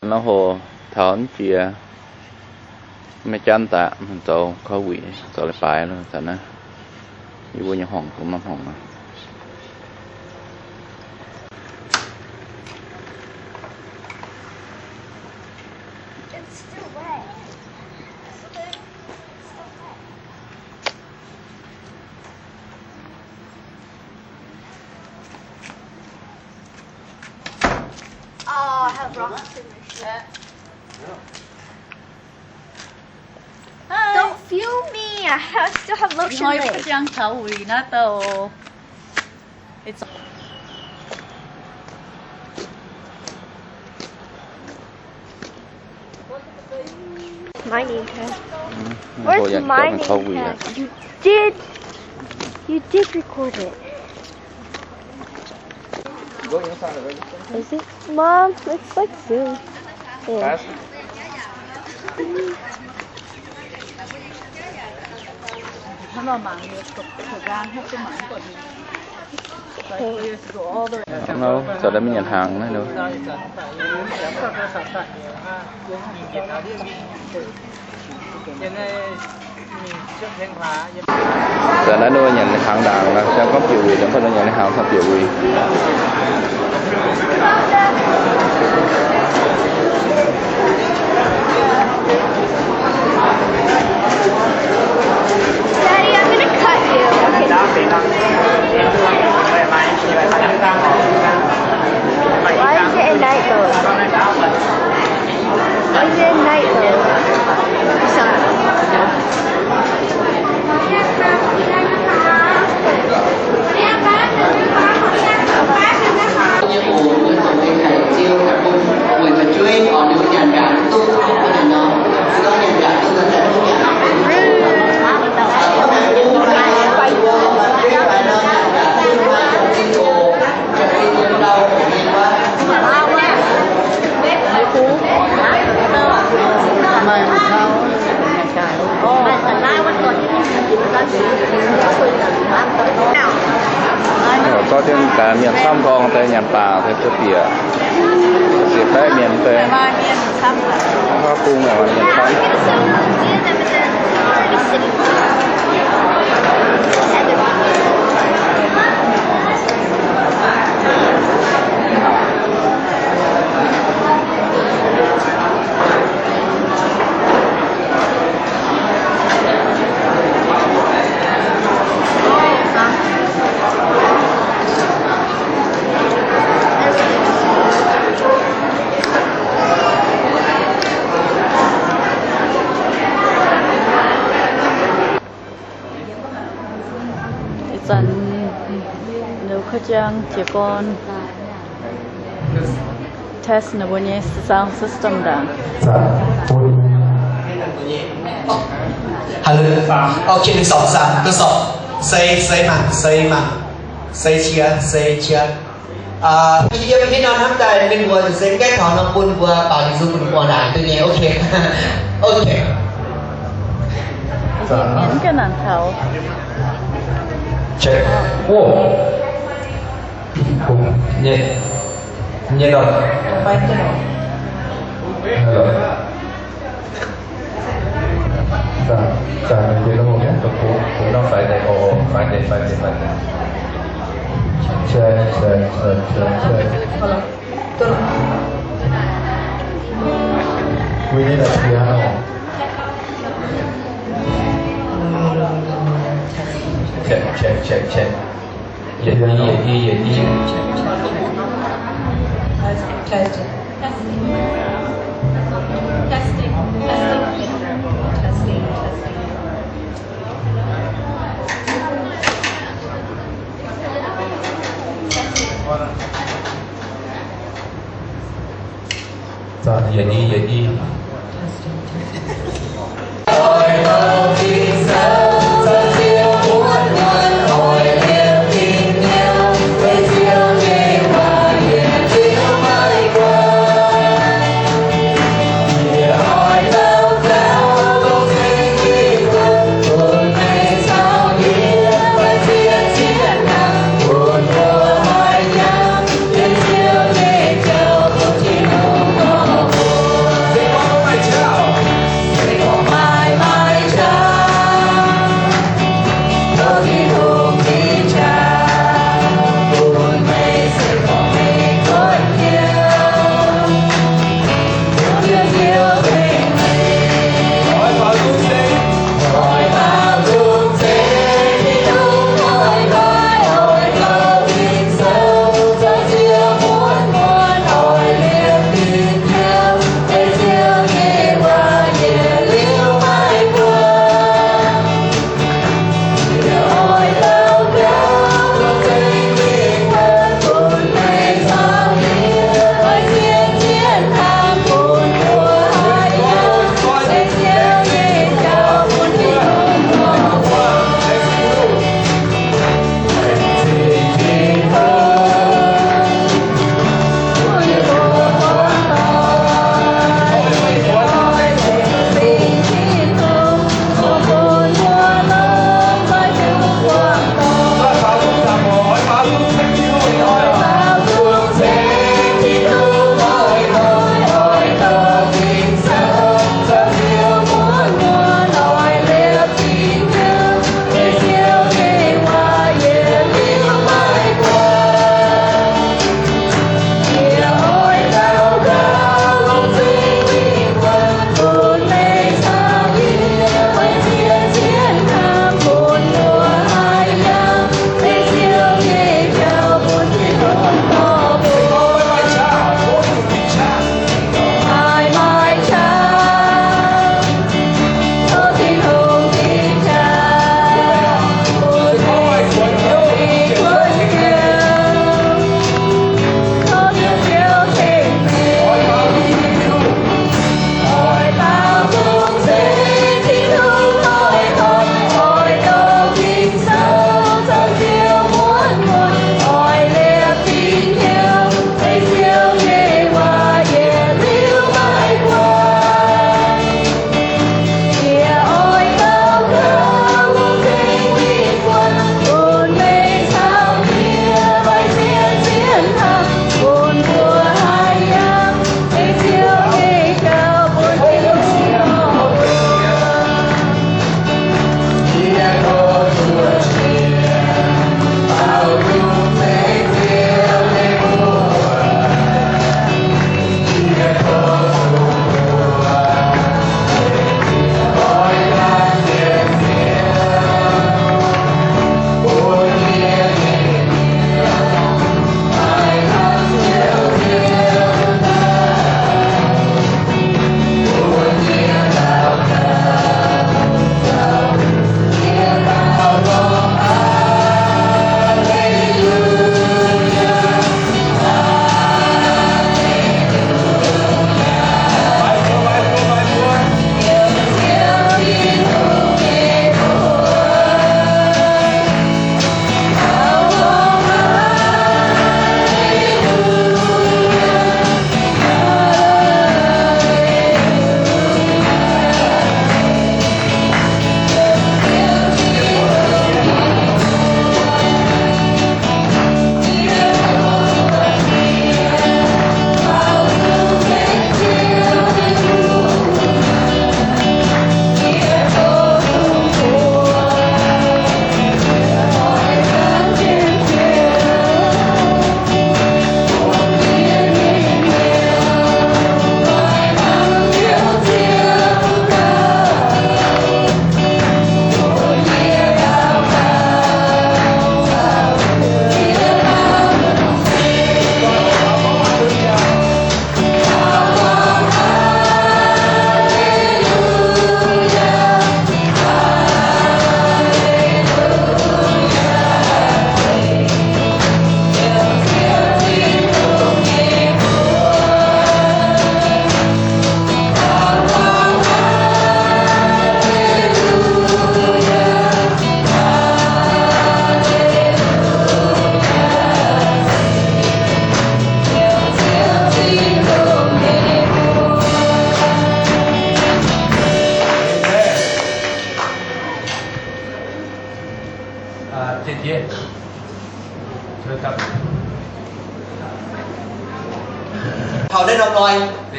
Nor hoc taux jiex Meiv Janv daaih, zoux COVID zoux leiz-baaix lo, zanc naaiv yie mbuo nyei horngc, dongh norm horngc nor. Oh, I have rocks in my shoe. Hi. Don't feel me. I have, still have lotion in my face. It's My name tag. Mm, where's my name tag? You did, you did record it. Is it? Mom, it's like Zoom. Yeah. Nor, zoux daaih mingh nyanc hnaangx naaiv nor. Zanc naaiv nor nyanc hnaangx ndaangc nor, se gorngv bieqc wuic, zanc naaiv nor nyanc hnaangx caux bieqc wuic. Daddy, I'm gonna cut you. Okay. Why is it a night mode? Why is it a night mode? Sorry. Zorqv jienv daaih mienh camv gorngv deix nyanc baac deix bieqc, bieqc baeqv mienh deix. Huaav bung mienh camv. Ih zanc Liuz Kouv Jiang jiez gorn test ninh mbuo nyei sound system ndaangc. Hello. Okay, หนึ่ง สอง สาม ทดสอบ. เซ เซ มา เซ มา เซ เชียร์ เซ เชียร์. Yiem haaix norm hnamv daaih mienh mbuo se gaeqv taux norm bun mbuo baaux ninh nzung bun mbuo naaic duqv nyei. Okay. Okay. Check. Wow. Nyei. Nyei lorqc. Hello. Daaih, daaih mingh deix norm mienh dongh bungx, bungx norm faix deix, o, o, faix deix, faix deix, faix deix. Check, check, check, check, check. We need a piano. Check, check, check, check. Yietc i, yietc i, yietc i. Testing, testing, testing, testing, testing. Yietc i, yietc i.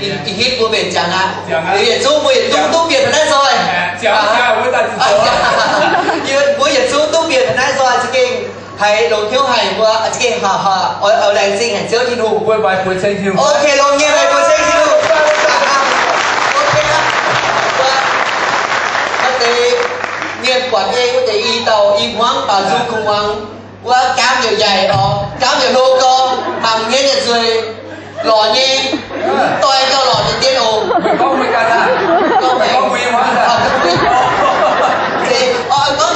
Ih hitv mbuo mbenc ziangx aqv. Yietc zungv mbuo yietc zungv duqv bieqc taux naaiv nzoih. Mbuo yietc zungv duqv bieqc taux naaiv nzoih za'gengh haiz longx hnyouv haic mbuo za'gengh oix laengz zingh haic Ziouv Tin-Hungh. Ok, longx nyei, haiz mbuo ceng Tin-Hungh. Wuov deix mienh buatc ei wuov deix i dauh i hmuangv baac nzung kungx muangx. Wuov gaamv youc yaic oc, gaamv youc hlo gorx, mangc nyei yietc nzueic, lorz nyei, doix gauh lorz deix dien oc. Gorngv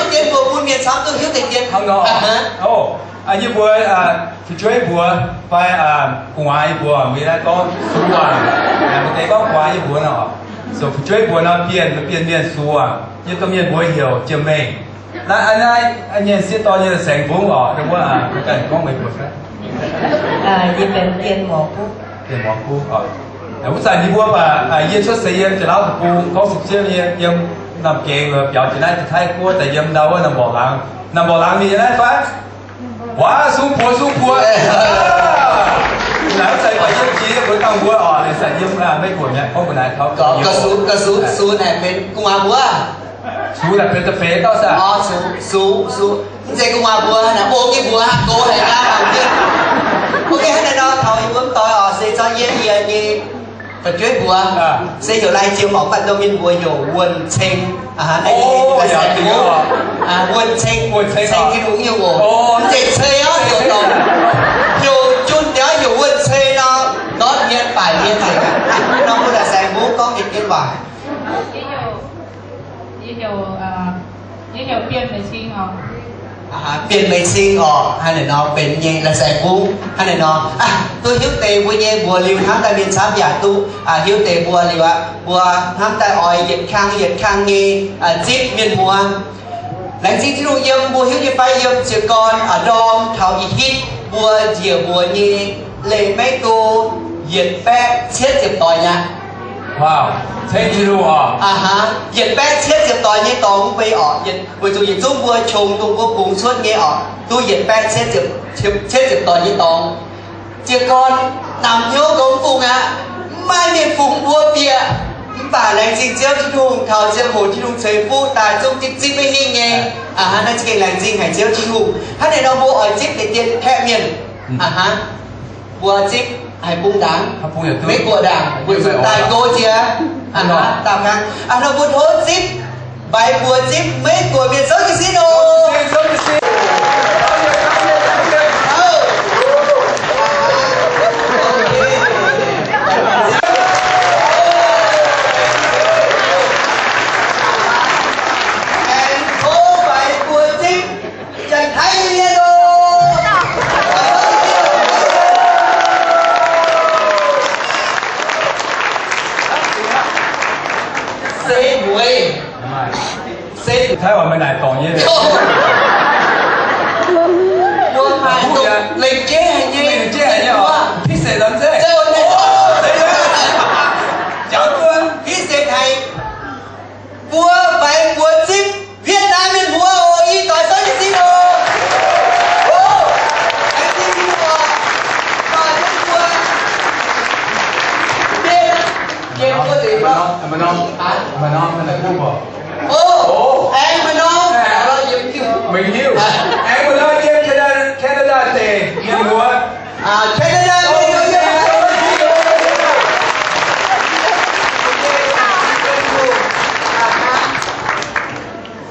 deix dien mbuo bun mienh camv duqv hiuv deix dien. Yie mbuo fu'jueiv mbuox fai gu'nguaaz yie mbuox mingh naaiv gorngv suangx, maaih deix gorngv gu'nguaaz yie mbuox nor, so fu'jueiv mbuox nor, bienh, bienh mienh suangx, yie domh mienh mbuox heuc Jiem Mengh. Naaiv, naaiv nyei sieqv dorn nyei saeng-fungx oc, wuov, gorngv meih mbuox fai? Yie benx Dien Muoz Guv. Dien Muoz Guv oc. Wuov zanc yie mbuo baac yie cuotv seix yiem Janx-Lauv deic-bung, gorngv sipv ziepv yiem, yiem Namh Gengx, biaux jiex naaiv Taiv-Guoqv daaih yiem ndau wuov Namh Mborqc Laangz. Namh Mborqc Laangz mingh yiem naaiv fai? Waac, sung buoz, sung buoz. Naaiv zanc yiem jiex yie mbuo dangh mbuo oc, naaiv zanc yiem Meiv Guoqv mi'aqv, gorngv mbuo naaiv taux Sux, Sux naaic benx gu'nguaaz mbuo. Sux naaic benx da'feix dauh saah? Sux, Sux, mv zeiz gu'nguaaz mbuo, naaic ong nyei mbuox, gox haic nqaang mangc jienv. Ok, hnangv naaiv nor taux yie mbuo mv doix oc, se zorqv yie yie nyei fu'jueiv mbuox, se heuc Lai Jiem oc, baac domh mienh mbuox heuc Wuonh Ceng. Wuonh Ceng, Ceng Tin-Hungh nyei oc, mv zeiz cei oc, heuc dorngc, heuc jun deix heuc Wuonh Ceng nor, ndortv mienh baaic mienh nzengc aqv. Nor mbuo la'saeng mbuo gorngv deix dien waac. Bienh Meiz Cing oc, hnangv naaic nor benx nyei la'saeng mbuo, hnangv naaic nor. Duqv hiuv deix mbuo nyei mbuox liuz hnamv daaih mienh camv yaac duqv hiuv deix mbuo liuz aqv. Mbuo hnamv daaih oix yietc kang yietc kang nyei zipv mienh muoz. Laengz zingh Tin-Hungh yiem mbuo hiuv nyei fai yiem jiez gorn ndorm taux ih hitv mbuo njiec mbuox nyei leih maiv go yietc baeqv cietv ziepc doic aqv. Yietc baeqv cietv ziepc doic nyei dorngx mv bei oc, weic zuqc yietc zungv mbuo qongx dongh mbuo bungx cuotv nyei oc, duqv yietc baeqv cietv ziepc doic nyei dorngx. Jiez gorn namx hnyouv gorngv fungx aqv, mv maaih mienh fungx mbuo bieqc. Mv baac laengz zingh Ziouv Tin-Hungh, taux ziangh hoc Tin-Hungh ceix fuqv daaih zungv zipv zipv maiv hingh nyei. Hnangv naaiv za'gengh laengz zingh haic Ziouv Tin-Hungh. Hnangv naaic nor mbuo oix zipv deix dien kaeqv mienh. Mbuo zipv haic bung ndaangc, Meiv Guoqv ndaangc, weic zuqc daaih go jiex. Daauh kang, hnangv nor mbuo tov zipv Mbaix Buoz zipv Meiv Guoqv mienh souv jiez sin oc. Aengx tov Mbaix Buoz zipv Janx-Taiv mienh oc. Se mueiz. Se Taiv oix meih naaic dorngc nyei. Mbuo maaih dongh lengc jeiv haic nyei. Lengc jeiv haic nyei oc. Pise nor zeiv. Jangx duqv pise haic. Mbuo Mbaix Buoz zipv Vietnam mienh muoz oc, i doix souv jiez sin oc. Laengz zingh Tin-Hungh oc. Mbuo, mbuo, mbuo, mbuo, Aengx maaih norm, mv hiuv. Aengx maaih norm yiem Canada, Canada deic mienh muoz. Canada mienh muoz yiem.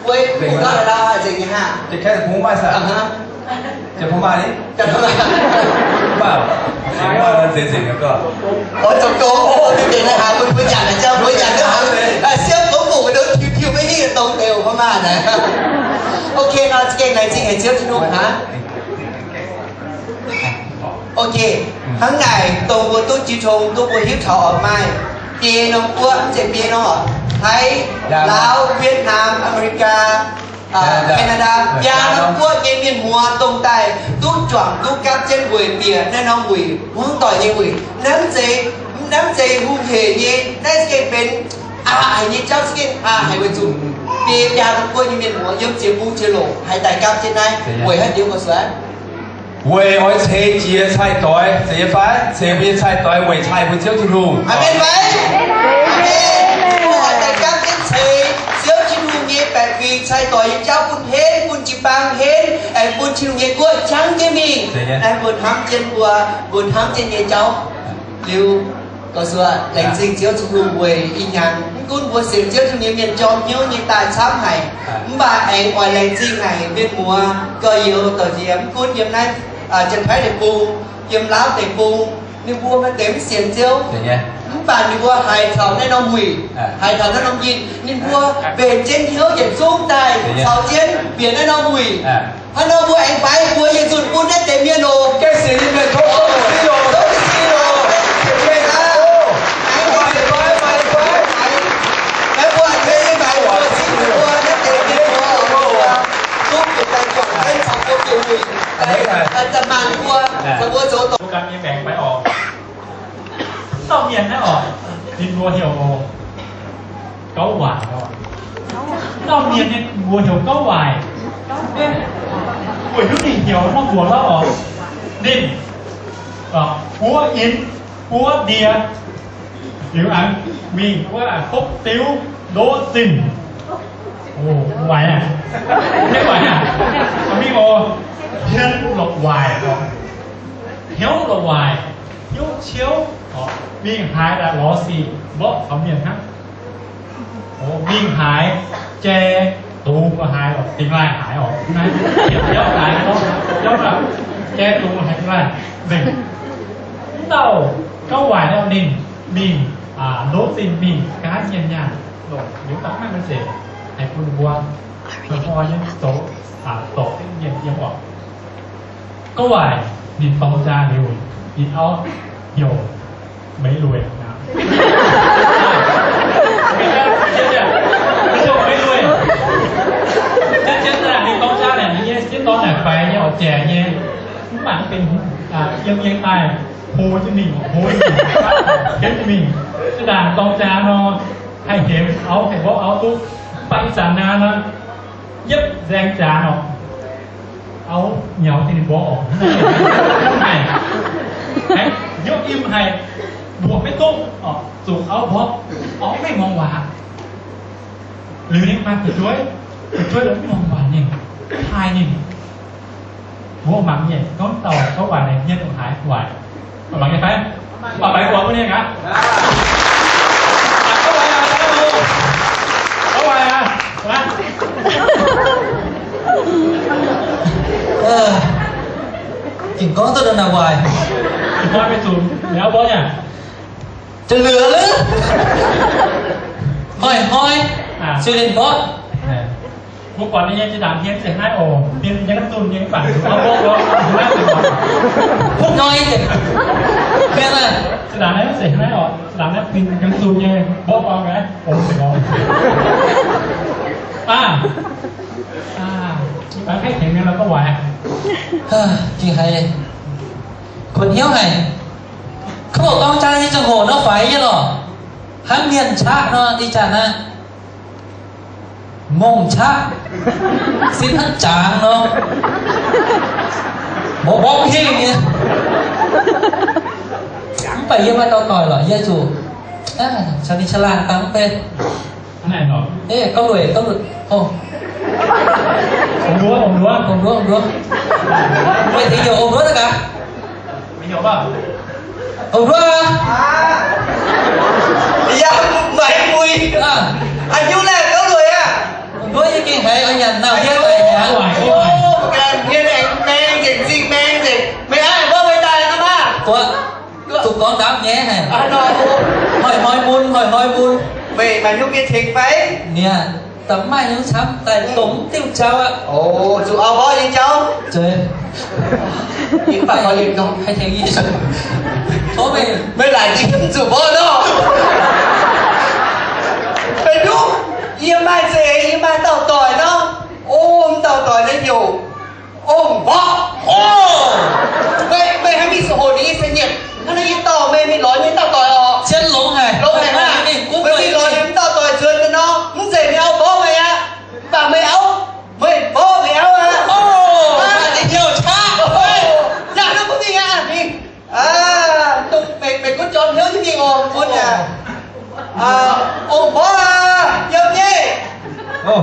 Mbuo mv gorngv haaix lauh, nzengc nyei hnangv. Janx-Kaeqv Deic-Bung maiv maaih saah? Janx-Bung maaih ni? Mv baac nzengc nzengc nyei gorngv. Oix zoux gong, mbuo nyanc haaix, mbuo nyanc haaix, mbuo nyanc haaix, siemv gong fungc nduov piu-piu maiv hingh dongh deix oc, mv maaih naaic. Ok, nor za'gengh laengz zingh haic Ziouv Tin-Hungh hnangv. Ok, hnangv naaic dongh mbuo duqv jiu tong, duqv mbuo hiuv taux oix maaih biei norm guoqv, mv zeiz biei norm oc, Taiv, Laauv, Vietnam, America, Canada, biaa norm guoqv nyei mienh muoz dongh daaih duqv juangc duqv gapv jienv weic bieqc naaiv norm wuic, hmuangv doic nyei wuic. Naaiv mv zeiz, naaiv mv zeiz hungh hec nyei, naaiv za'gengh benx aqc haic nyei jauv, za'gengh aqc haic weic zuqc biei biaa norm guoqv nyei mienh muoz yiem ziex bung ziex longc haih daaih gapv jienv naaiv weic haaix diuc oc suonv. Weic oix ceix jiez cai-doix, ceix nyei fai? Ceix mbuo nyei cai-doix weic cai mbuo Ziouv Tin-Hungh. Aamen fai? Aamen. Mbuo oix daaih gaamv jienv ceix Ziouv Tin-Hungh nyei baeqc fingx cai-doix nyei jauv bun henv, bun jiu-baang henv, aengx bun Tin-Hungh nyei guoqv jangv jienv mingh. Aengx mbuo hnamv jienv mbuo, mbuo hnamv jienv nyei jauv. Liuz, gorx-zoh, laengz zingh Ziouv Tin-Hungh weic ih hnyangx mv gunv mbuo sienx Ziouv Tin-Hungh nyei mienh jorm hnyouv nyei daaih camv haic, mv baac aengx oix laengz zingh haic mienh muoz gorx-youz dorh nziex, mv gunv yiem naaiv Janx-Taiv deic-bung, yiem Laauv deic-bung, ninh mbuo maaih deix mv sienx Ziouv, mv baac ninh mbuo haiz taux naaiv norm wuic, haiz taux naaiv norm yinh, ninh mbuo mbenc jienv hnyouv yietc zungv daaih caux jienv bieqc naaiv norm wuic. Hnangv nor mbuo aengx faix buoz yietc nzunc bun naaiv deix mienh oc. Gaengh sienx nyei mienh tov tov jienv siqv oc. Tov jienv siqv oc. Aengx mbuo faix, faix, faix. Aengx mbuo faix, faix, faix. Mbuo siqv mbuo naaiv deix mienh oc. Duqv bieqc daaih juangc jienv caux mbuo bieqc wuic. Daaih maanc mbuo, caux mbuo zoux doqc. Mbuo ganh nyei maengc fai oc. Dauh mienh naaiv oc, ninh mbuo heuc gauv waaic oc. Dauh mienh ninh mbuo heuc gauv waaic. Weic haaix ninh heuc nor mbuox lauh oc. Ninh buov in, buov ndie, liuz aengx mingh wuov hopv diuv ndoqv zinh. Waaic aqv. Maiv waaic aqv. Mingh oc, hmien lorqc waaic oc. Hnyouv lorqc waaic, hnyouv ciouv oc. Mingh haaix daaih lorz sic mborqv taux mienh hnangv. Mingh haaix jai dungz haaix oc, dingh laaih haaix oc. Naaiv jauv haaix, jauv, jauv jai dungz haaix dingh laaih nzengc. Mv dauh gauv waaic nor ninh mingh ndoqv zinh mingh gaanv mienh nyaanh longc liuz daaih maiv maaih zeiz haiz bun ninh mbuo hnoi-hnoi nyei zoux zorc mienh yiem oc. Gauv waaic ninh dorng jaa liuz, ninh auv heuc Meix Lueic. Ninh heuc Meix Lueic. Jienv jienv naaic ninh dorng jaa naaic, ninh nyei sieqv dorn naaic faix nyei oc, jaic nyei. Mv baac mv benx, yiem nyei daaih hlo jienv mingh, hlo jienv mingh, jienv mingh. Zinh ndaangc dorng jaa nor, haih hemx auv, haih mborqv auv duqv. Mv baac ih zanc naaiv nor, yietv nzaeng jaax oc. Auv nyaux jienv ninh mborqv oc. Haiz, hnyouv im haic, mbuoqc maiv duqv oc, zuqc auv mborqv, auv maiv muangx waac. Liuz ninh maaih fu'jueiv, fu'jueiv maiv muangx waac ninh, taaih ninh. Mbuo mangc nyei, gorngv dauh gauv waaic naaic hmien longc haaix waaic. Mangc nyei fai? Mangc baix buonc mbuo nyei aqv. Gauv waaic aqv, gauv waaic aqv. Ging gorngv duqv naaic waaic. Hnoi mingh zuqc mi'aqv mborqv nyei. Za'leuc lov. Hnoi-hnoi zuqc ninh mborqv. Mbuo buatc ninh nyei zinh ndaangc hmien se hnangv naaiv oc, hmien yiem ga'zunc nyei mv baac auv mborqv lorqc, hnangv naaiv se huv hnoi. Hmien aac, zinh ndaangc naaiv se hnangv naaiv oc, zinh ndaangc naaiv hmien yiem ga'zunc nyei mborqv lorqc, aav, aav, mv baac haih tengx mienh lorqc, gauv waaic. Ging haiz kuonx hnyouv haic. Kouv dorng jaa nyei ziangh hoc nor faix nyei lorqc. Hnangv mienh qaqv nor, ih zanc aqv. Ngongh qaqv, sin hnangv jangx nor, mborqv mborqv hingh nyei. Mv baac yie maaih dauh doic lorqc, yie zuqc caux ninh qaqv laanh dangh mv bei. Eix, gauv lueic, gauv lueic, ong, ong-nduov, ong-nduov, ong-nduov, ong-nduov. Meih tengx yie ong-nduov daaih gaax. Ong-nduov aac. Yaac maiv muic. A'nyungc laeh gauv lueic aqv. Ong-nduov yie gengh haiz oix nyanc nauc hmien daaih aqv. Mbuo ganh hmien aengx maeng nzengc, zingh maeng nzengc. Meih aav, mbuo meih daaih nor maah. Zuqc gorngv ndaamv nyaiv haic. Hnoi-hnoi mun, hnoi-hnoi mun. Meih maaih hnyouv bieqc tengx fai? Ninh da'maiv nyungc camv daaih dongh diuh jauv aqv. O, zuqc auv mborqv nyei jauv. Zeiz. Yie mv baac gorngv yie gorngv. Haih tengx yie. Tov meih. Meih laaic yie mv zuqc mborqv nor. Meih duqv, yie maaih za'eix, yie maaih dauh doic nor. O, mv dauh doic naaiv heuc Ong-mborqv. O, meih, meih haaix mingh ziangh hoc ninh nyei se nyietc hnangv naaiv yie dorh meih mingh lorz nyei dauh doic oc. Cien longx haic. Longx haic aqv. Meih mingh lorz nyei mv dauh doic nzuonx daaih nor, mv zeiz meih auv mborqv meih aqv. Mv baac meih auv, meih mborqv meih auv aqv. O, meih heuc qaqv. Ong-mborqv aac, yiem nyei. O,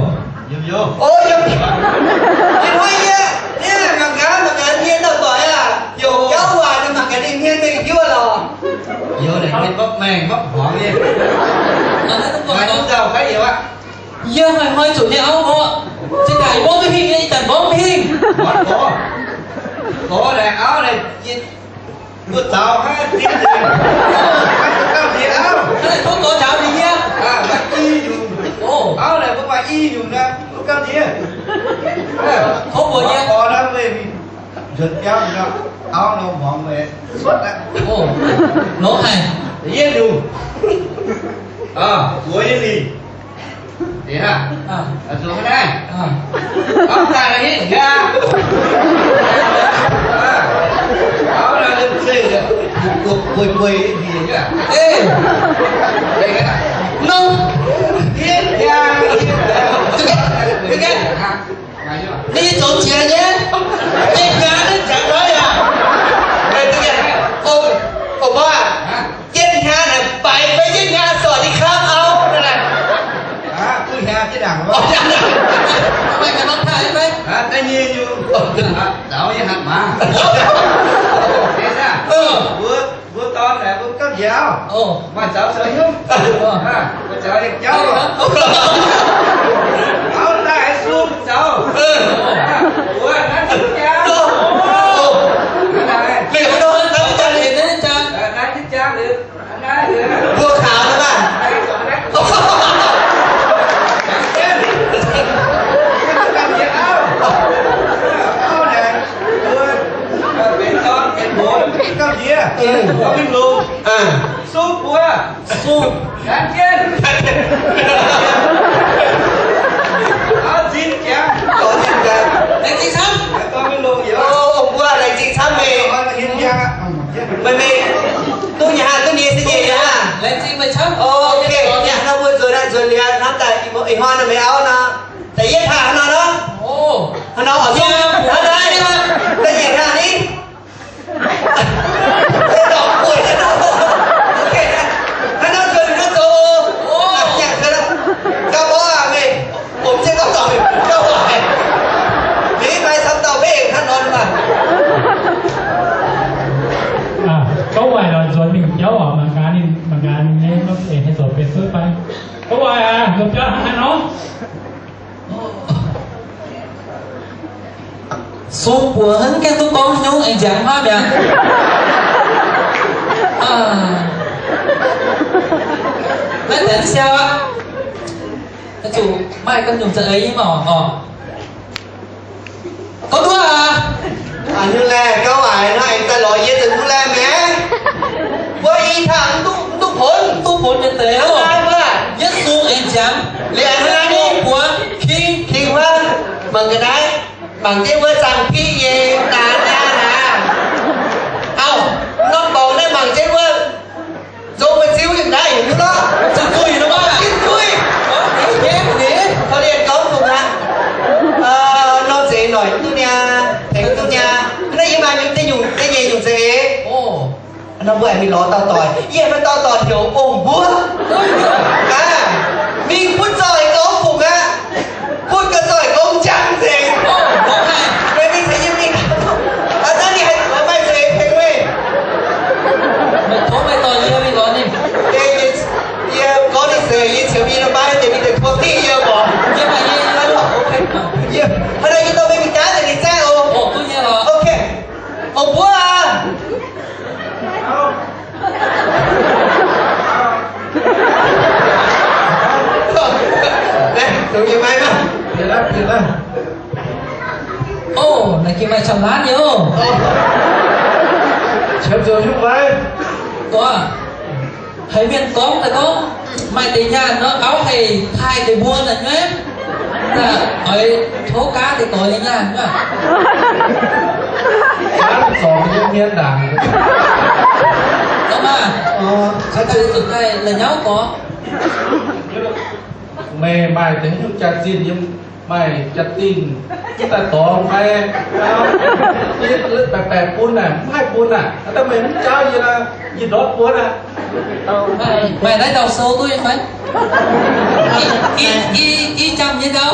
yiem, yiem. O, yiem. Ih hnoi yie, yie mangc gaax, mangc gaax nyei dauh doic aac, heuc jauv waac nyei, mangc gaax ninh hmien mengh hiuv lorqc. Youz naaic mienh mopv maengh mopv hmuangx nyei. Maaih duqv dauh fai youz aqv. Yie hnoi-hnoi zuqc nyei auv mborqv, zinh ndaangc yie mborqv duqv hingh nyei, ih zanc mborqv mv hingh. Gorx, gorx naaic auv naaic, yie mbuo zaux maiv zinh nzengc. Gauh jiex auv. Naaiv tov gorx njaaux mingh nyei. Maiv i nyungc. Auv naaic mbuo maaih i nyungc naaic, mbuo gauh jiex. Tov mbuo nyei. Gorx naaiv meih nzuonx biauv nor, auv nor hmuangx meih cuotv aqv. Longx haic. Yietv nyungc. Buoz nyei lingc. Deix hnangv. Zuqc naaiv. Auv daaih hitv nqaang. Auv naaiv lomh nzoih bueix bueix nyei. Nor, hitv nqaang. Ninh zoux qiex nyei. Jienv hnyangx naaiv jangx nor yaac. Ong-mborqv, jienv hnyangx naaic baix fai jienv hnyangx sorc ninh kapv auv naaic. Duqv hnyangx jienv ndaangc. Meih ganh nor taaih fai? Da'nyeic nyungc. Zaux yie hatc maaz. Mbuo, mbuo dorn naaic mbuo gapv njaaux. Maaih zaux zoux hnyouv. Mbuo zaux yiem jauv. Auv daaih haaix sung zaux. Mbuo nanv jienv jangv. Nanv jienv jangv liuz, nanv jienv jangv liuz. Mbuo kaux naaiv maah. Sung buoz, sung. Auv zinh jangx. Laengz zingh camv. Mbuo laengz zingh camv meih. Meih, meih duqv nyei haav, duqv nyei se nyei aqv. Laengz zingh meih camv. Ok, nor mbuo nzuonx aqv, nzuonx liuz hnamv daaih ih hnoi nor meih auv nor, da'yietv hlaax hnangv nor nor. Hnangv nor oc, hnangv naaiv, da'nyeic hlaax ni. Hnangv nor nzuonx duqv zoux. Gauh mborqv aac meih, bungx jienv gauh doic, gauh waaic. Mingh maaih camv dauh mbenc hnangv nor maah. Gauh waaic lorqc, nzuonx mingh biauv oc, mangc gaax ninh, mangc gaax ninh nyei nor, eix haih zoux benx duqv fai. Gauh waaic aac, nzuonx biauv hnangv haaix nor. Sung buoz hnangv gaengh duqv gorngv nyungc aengx nziangx hnamv mi'aqv. Naaiv deix siau aqv. Zuqc maaih ganh nyungc za'eix nyei maah oc. Gorngv duqv aqv. A'hneiv laeh gauh waaic nor aengx daaih lorz yie zoux duqv laeh mi'aqv. Mbuo i tangh mv duqv, mv duqv ponx, mv duqv ponx nyei deix oc. Yietv sung aengx nziangx. Liuz hnangv naaiv ni buoz king, king huaav, mangc ga'naaiv, mangc jienv wuov zaangh piqv nyei daan aqv naaic. Auv, norm borngz naaiv mangc jienv wuov nzong maiv ziuv yiem naaiv heuc nyungc lorqc. Zuqc zuiz nor maah. Zuqc zuiz. Korv-lienh gorngv dongh aqv. Norm zeiz noic duqv niaa, tengx duqv niaa. Naaiv yie maaih nyungc, da'nyeic nyungc za'eix. Nor mbuo aengx mingh lorz dauh doic. Yie maaih dauh doic heuc Ong-Mbuov. Mingh butv zoih gorngv fungc aqv. Butv ga'zoih gorngv njang nzengc. Meih mingh caux yie mingh. Aa, naaiv ninh haih maaih za'eix tengx meih. Meih tov meih dorh yie mingh lorz ninh. Yie gorngv ninh za'eix, yie ceux mingh nor, maiv deix mingh deix tuov dingh yie mborqc. Yie maaih nyei. Hnangv naaic yie dorh meih mingh jaav nzengc ninh zaeqv oc. Ok. Ong-Mbuov aac. Ov, naaiv gengh maaih camv-laanv nyei oc. Gorngv, haiz mienh gorngv daaih gorngv, maaih deix nyaanh nor, auv haih taaih deix mbuo naaic nyuoqv. Oix tov gaav deix doix nyei nyaanh nyuoqv. Meih maaih deix nyungc jaax-zinh yiem Maaih jaa-dingh daaih dorngx fai? Baeqc baeqc bun naaic, mv haih bun aqv. Daaih meih mv jaauv yie, yie ndortv buonv aqv. Maaih naaiv dauh sou duqv nyei fai? I, i, i jangx nyei ndau.